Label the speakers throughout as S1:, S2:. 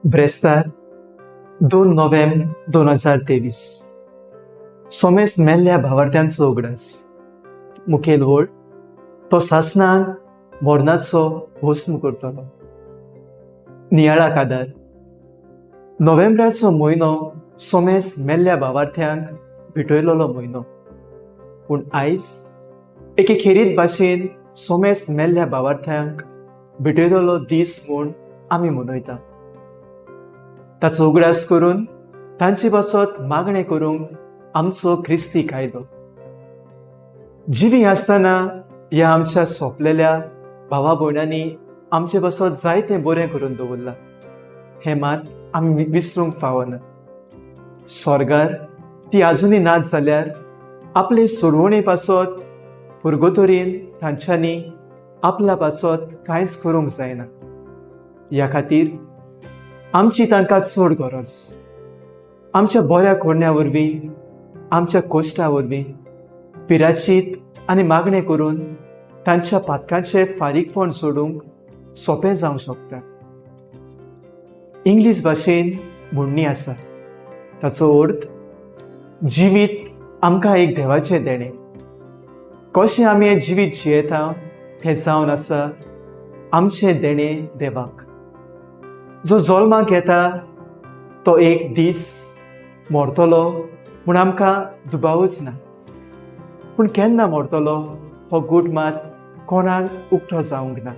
S1: ब्रेस्तार 2 नोव्हेंबर 2023. Soames मेल्ल्या भावार्थ्यांचो उगडास. मुखेल वळ तो सासणान मरणाचो भस्म करतलो. नियाळाक आदार. नोव्हेंब्राचो म्हयनो सोमेस मेल्ल्या भावार्थ्यांक भेटयलेलो म्हयनो, पूण आयज एके खेरीत भाशेन सोमेस मेल्ल्या भावार्थ्यांक भेटयलेलो दीस म्हूण आमी मनयता. ताचो उगडास करून तांचे पासत मागणें करूंक आमचो क्रिस्ती कायदो. जिवी आसतना ह्या आमच्या सोंपलेल्या भावा भयणांनी आमचे पासत जायतें बरें करून दवरलां हें मात आमी विसरूंक फावना. स्वर्गार ती आजुनूय नात जाल्यार आपले सोडवणे पासत पुर्गोतोरीन तांच्यांनी आपल्या पासत कांयच करूंक जायना. ह्या खातीर आमची तांकां चड गरज. आमच्या बऱ्या करण्या वरवीं, आमच्या कोश्टा वरवीं पिराचीत आनी मागणें करून तांच्या पातकांचें फारीकपण सोडूंक सोंपें जावंक शकता. इंग्लीश भाशेन म्हणणी आसा, ताचो अर्थ जिवीत आमकां एक देवाचें देणें. कशें आमी हें जिवीत जियेता हें जावन आसा आमचें देणें देवाक. जो जल्माक येता तो एक दीस मरतलो म्हूण आमकां दुबावूच ना, पूण केन्ना मरतलो हो गूट मात कोणाक उक्तो जावंक ना.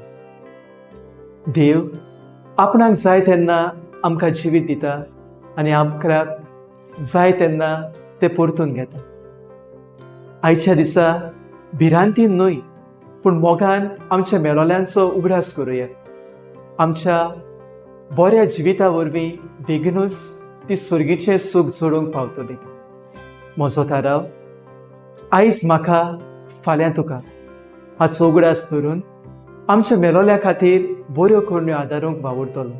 S1: देव आपणाक जाय तेन्ना आमकां जिवीत दिता आनी आमकां जाय तेन्ना तें परतून घेता. आयच्या दिसा भिरांतीन न्हय पूण मोगान आमच्या मेलोल्यांचो उगडास करुया. आमच्या बऱ्या जिविता वरवीं बेगीनूच ती सुर्गीचें सूख जोडूंक पावतली. म्हजो थाराव, आयज म्हाका फाल्यां तुका, हाचो उगडास धरून आमच्या मेलोल्या खातीर बऱ्यो करण्यो आदारूंक वावुरतलो.